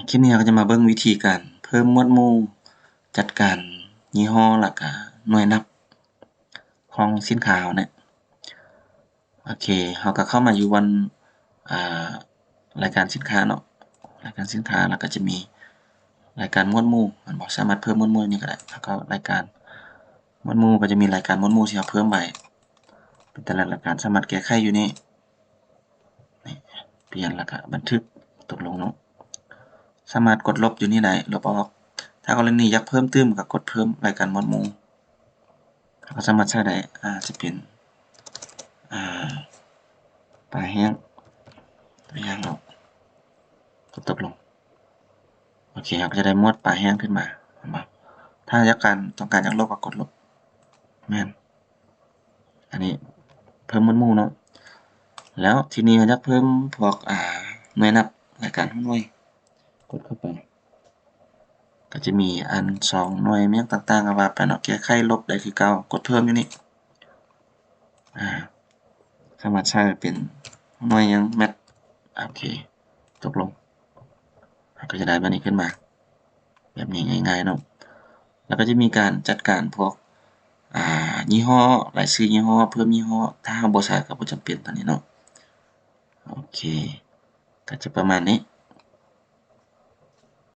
ຄລິບນີ້ເຮົາກໍຈະມາເບິ່ງວິທີການເພີ່ມໝວດໝູ່, ຈັດການຍີ່ຫໍ້ ແລ້ວກະໜ່ວຍນັບຂອງສິນຄ້າເຮົານີ້. ໂອເຄ ເຮົາກໍເຂົ້າມາຢູ່ບ່ອນ ອ່າ ລາຍການສິນຄ້າເນາະ, ລາຍການສິນຄ້າ ແລ້ວກໍຈະມີລາຍການໝວດໝູ່ ແມ່ນບໍ່? ສາມາດເພີ່ມໝວດໝູ່ນີ້ກໍໄດ້ ແລ້ວກໍລາຍການໝວດໝູ່ ກໍຈະມີລາຍການໝວດໝູ່ທີ່ເຮົາເພີ່ມໄວ້ ເປັນແຕ່ລະລາຍການ ສາມາດແກ້ໄຂຢູ່ນີ້. ນີ້ ປ່ຽນແລ້ວກະບັນທຶກ ຕົກລົງເນາະ. ສາມາດກົດລົບຢູ່ນີ້ໄດ້ ລົບອອກ. ຖ້າກໍລະນີຢາກເພີ່ມຕື່ມ ກໍກົດເພີ່ມລາຍການໝວດໝູ່ ເຮົາກໍສາມາດໃຊ້ໄດ້ ອາດຈະເປັນ ອາ ປາແຫ້ງ ປາແຫ້ງເນາະ ກົດຕົກລົງ. ໂອເຄ ເຮົາກໍຈະໄດ້ໝວດປາແຫ້ງຂຶ້ນມາ ເຫັນບໍ່? ຖ້າຢາກການ ຕ້ອງການຢາກລົບ ກໍກົດລົບ ແມ່ນ. ອັນນີ້ເພີ່ມໝວດໝູ່ເນາະ. ແລ້ວທີນີ້ເຮົາຢາກເພີ່ມພວກ ອ່າ ໜ່ວຍນັບລາຍການຫົວໜ່ວຍ ກົດເຂົ້າໄປ ກໍຈະມີອັນສອງໜ່ວຍ ແມ່ນຫຍັງຕ່າງໆ ກໍວ່າໄປເນາະ, ແກ້ໄຂລົບໄດ້ຄືເກົ່າ ກົດເພີ່ມຢູ່ນີ້ ອ່າ ສາມາດໃຊ້ເປັນໜ່ວຍຫຍັງ ແມັດ ໂອເຄ ຕົກລົງ ເຮົາກໍຈະໄດ້ແບບນີ້ຂຶ້ນມາ ແບບນີ້ງ່າຍໆເນາະ. ແລ້ວກໍຈະມີການຈັດການພວກ ອ່າ ຍີ່ຫໍ້, ລາຍຊື່ຍີ່ຫໍ້, ເພີ່ມຍີ່ຫໍ້ ຖ້າເຮົາບໍ່ໃຊ້ກໍບໍ່ຈຳເປັນ ຕົວນີ້ເນາະ. ໂອເຄ ກໍຈະປະມານນີ້.